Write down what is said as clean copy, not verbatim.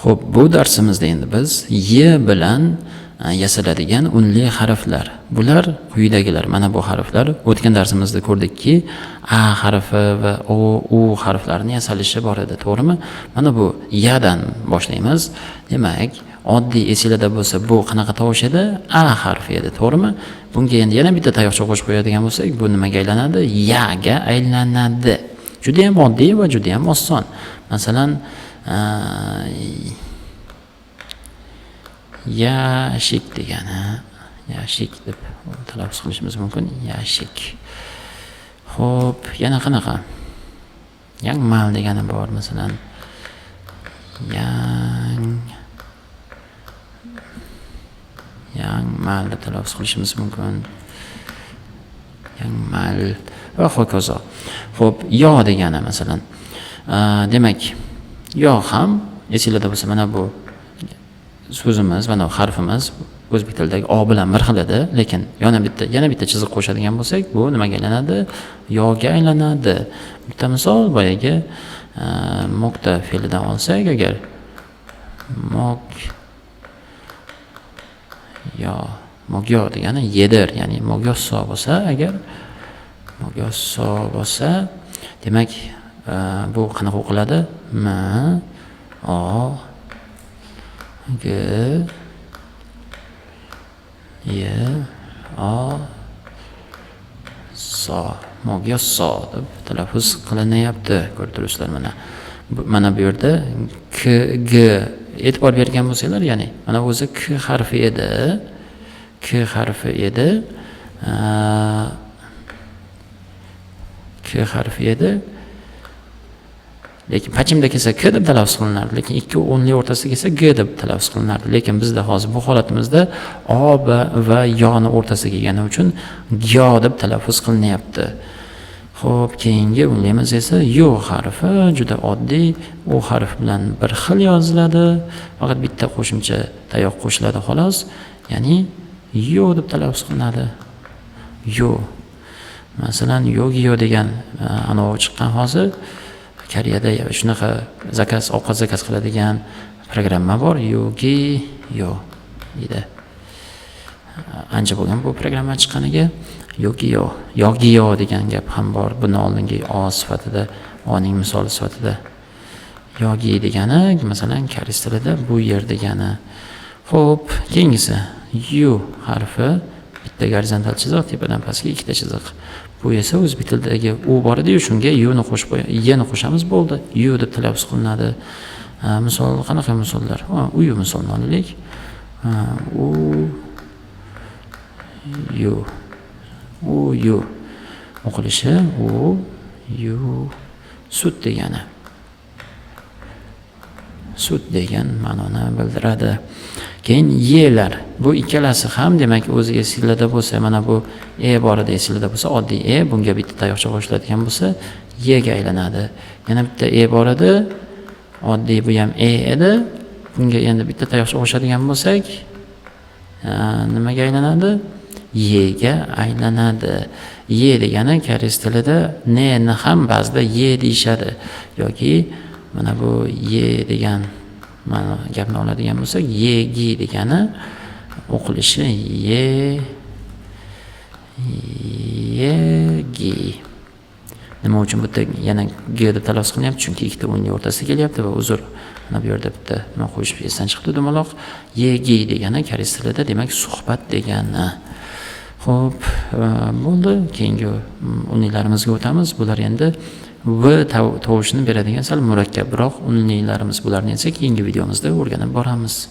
Xo'p, bu darsimizda endi biz y bilan yasaladigan unli harflar. Bular quyidagilar. Mana bu harflar o'tgan darsimizda ko'rdikki, a harfi va o, u harflarini yasalishi bor edi, to'g'rimi? Mana bu yadan boshlaymiz. Demak, oddiy esinglarda bo'lsa, bu qanaqa tovush edi? A harfi edi, to'g'rimi? Bunga endi yana bitta tayoqcha qo'shib qo'yadigan bo'lsak, bu nimaga aylanadi? Yaga aylanadi. Juda ham oddiy va juda ham oson. Masalan, yashik degani, yashik deb talaffuz qilishimiz mumkin, yashik. Xo'p, yana qanaqa? Yangmal degani bor, masalan. Yangmal deb talaffuz qilishimiz mumkin. Yangmal va hokazo. Xo'p, yo degani masalan. Demak, yo ham esinglarda bo'lsa, mana bu so'zimiz, mana bu harfimiz o'zbek tilidagi o bilan bir xil edi, lekin yana bitta chiziq qo'shadigan bo'lsak, bu nimaga aylanadi? Yoga aylanadi. Bitta misol boyagi mokta fe'lidan olsak, agar mok yo, mogyo degani yedir, ya'ni mogyosso bo'lsa, agar mogyosso bo'lsa, demak, bu qanaqa o'qiladi? M O G Y O So, mogyosso deb talaffuz qilinyapti. Ko'rib turibsizlar mana. Mana bu yerda K G e'tibor bergan bo'lsanglar, ya'ni mana o'zi K harfi edi. K harfi edi. K harfi edi. Lekin pachimda kelsa K deb talaffuz qilinardi, lekin ikki o'nli o'rtasida kelsa G deb talaffuz qilinardi. Lekin bizda hozir bu holatimizda O, B va Yoni o'rtasida kelgani uchun Gyo deb talaffuz qilinyapti. Xo'p, keyingi unlimiz esa Yu harfi, juda oddiy, U harfi bilan bir xil yoziladi, faqat bitta qo'shimcha tayoq qo'shiladi xolos, ya'ni Yu deb talaffuz qilinadi. Yu. Masalan, Yogiyo degan anavi chiqqan hozir. Koreyada shunaqa zakaz, ovqat zakaz qiladigan programma bor, Yogiyo deydi. Ancha bo'lgan bu programma chiqqaniga. Yogiyo, Yogiyo degan gap ham bor. Buni oldingi O sifatida, O'ning misoli sifatida. Yogi degani, masalan, koreys tilida bu yer degani. Xo'p, keyingisi Yu harfi, bitta gorizontal chiziq, tepadan pastga ikkita chiziq. Bu esa o'zbek tilidagi u bor edi-yu, shunga yuni qo'shib qo'y, yni qo'shamiz, bo'ldi. Yu deb talaffuz qilinadi. Misol qanaqa misollar? Uyu misolini olaylik. U yu, u yu o'qilishi u yu, sut degani. Sut degan ma'noni bildiradi. Keyin yelar. Bu ikkalasi ham, demak, o'zi esinglarda bo'lsa, mana bu e bor edi, esinglarda bo'lsa, oddiy e, bunga bitta tayoqcha qo'shiladigan bo'lsa, yega aylanadi. Yana bitta e bor edi, oddiy bu ham e edi. Bunga endi bitta tayoqcha qo'shadigan bo'lsak, nimaga aylanadi? Yega aylanadi. Ye degani koreys tilida ne ni ham ba'zida ye deyishadi yoki mana bu ye degan mana gapni oladigan bo'lsak, yegi degani o'qilishi ye, yegi. Nima uchun bu yerda yana g deb talaffuz qilyapti? Chunki ikkita unli o'rtasida kelyapti va uzr, mana bu yerda bitta nima qo'yishib esdan chiqdi dumaloq. Yegi degani koreys tilida, demak, suhbat degani. Xo'p, bo'ldi. Keyingi unlilarimizga o'tamiz. Bular endi v tovushini beradigan sal murakkabroq unlilarimiz. Bularni esa keyingi videomizda o'rganib boramiz.